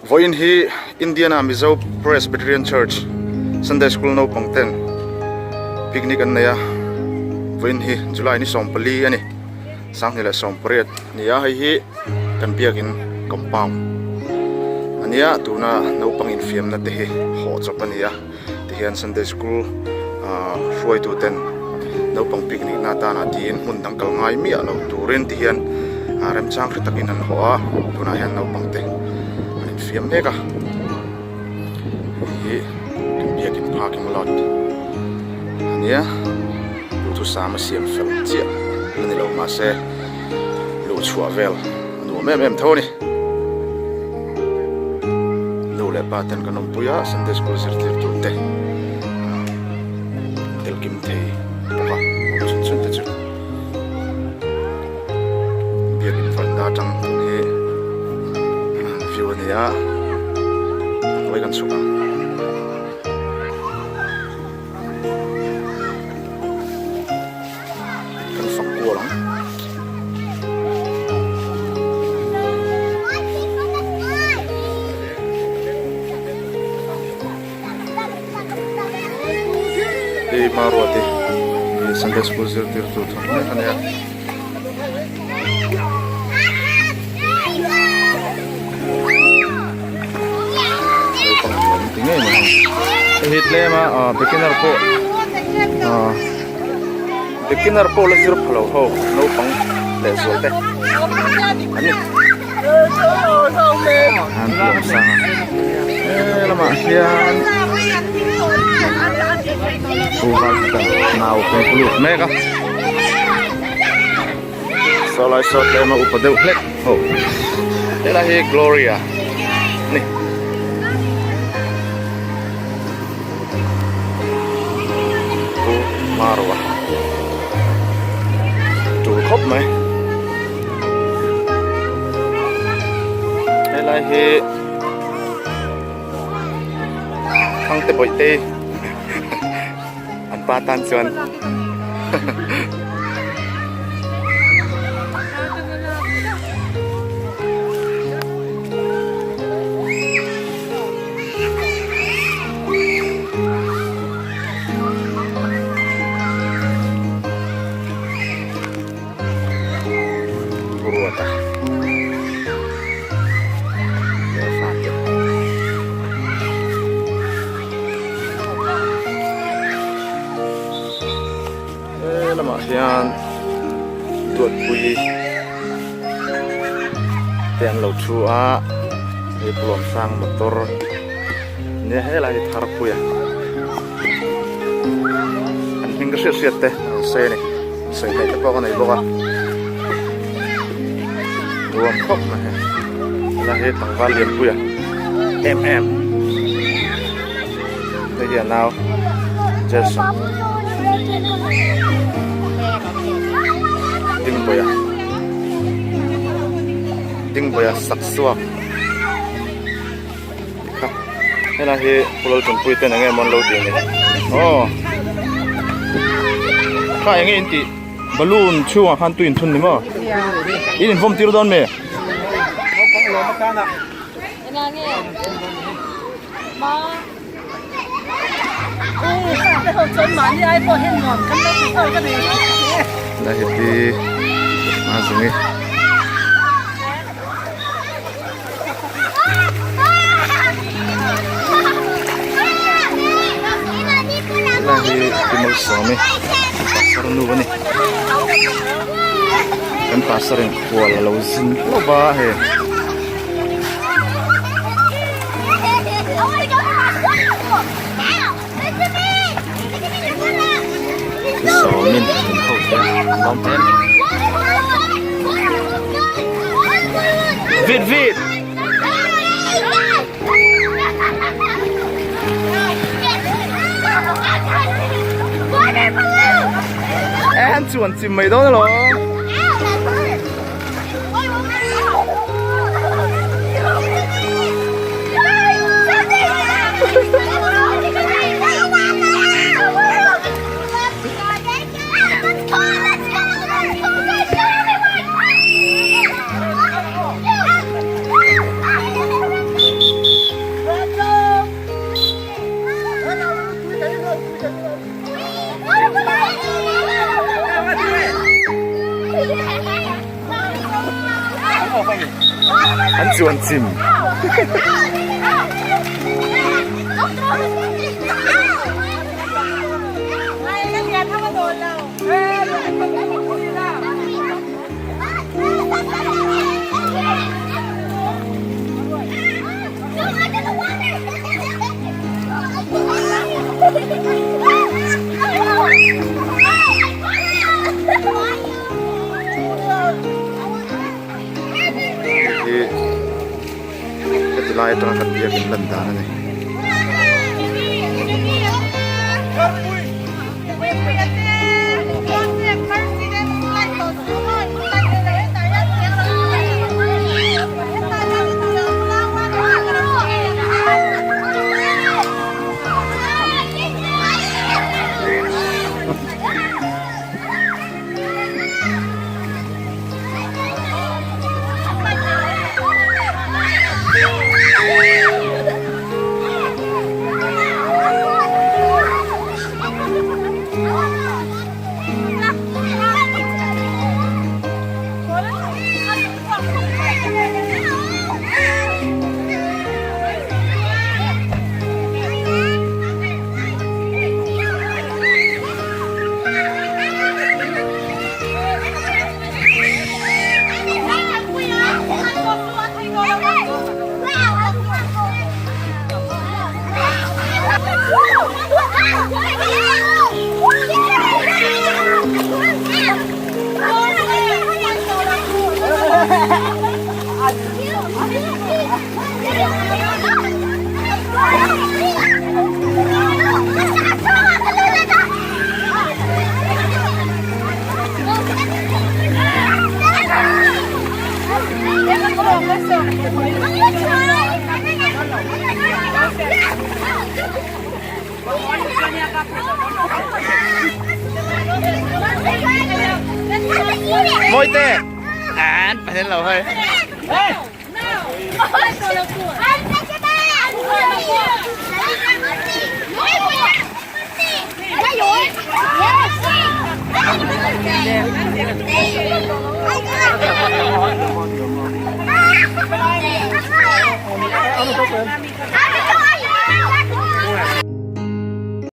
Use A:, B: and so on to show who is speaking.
A: Vawiin hi Indiana Mizo Presbyterian Church Sunday School naupang ten picnic an nei a, vawiin hi July ni 14 a ni, 2018 a ni a, hei hi kan biakin compound a nia, tuna naupang infiamna te hi hawh chawp a ni a, tihian Sunday School ah hruaitu ten naupang picnic na atana tiin hmun dang kal ngai miah lo turin tihian remchang hre takin an hawh a, tunah hian naupang te. An infiam mek a, hei hi kan biakin parking lot a nia, duhthusam a siam fel chiah a ni lo mahse luh chhuah vel a nuam em em tho a ni. Nu leh pa ten kan awmpui a, Sunday school zirtirtu te tel kim thei bawk a, awm chhun chhun te chu. Biakin veranda atang tun hi view a ni a hnuai kan chhuk ang. Kan fak kual ang. Hei Maruati hi Sunday school zirtirtu thawk mek a nia. Naupang nuam ti ngei mai hei. Hei hi tlem a ah beginner pawh ah beginner pawh la zir pha lo ho naupang leh zual te an ni. An tlawm sang a he lamah hian uval nau pek lut mek a saw lai saw tlem a upa deuh hlek ho helai hi Gloria a ni. Pu Marwa tul khawp mai. Helai hi Thangte Bawihte an pa tan chuan Ruata leh fate he lamah hian duatpui te an lo thu a hei pulawm sang motor nia helai hi tharpui a an hming ka hriat hriat te an sawi a ni. Sawi theih te pawh ka nei bawk a nuam khawp mai hei helai hi tlangval lianpui a em em hei hi a nau Jason Dingpuia Dingpuia sak suak kha helai hi pulal tanpui ten enge maw an lo tih ni aw kha enge in tih balloon chhungah khan tui in thun ni maw in invawm tir dawn mi helai hi pi Mazungi. Helai hi Pi Malsawmi pastor nu a ni kan pastor in khual a lo zin hlauh va hei Pi Sawmin min ho te an lawm em. Vit vit! En chuan chim mai dawn alawm. An chuan chim. Hei hi heti lai atanga kan biakin lan dan a ni. Mawite an pathian lo hei.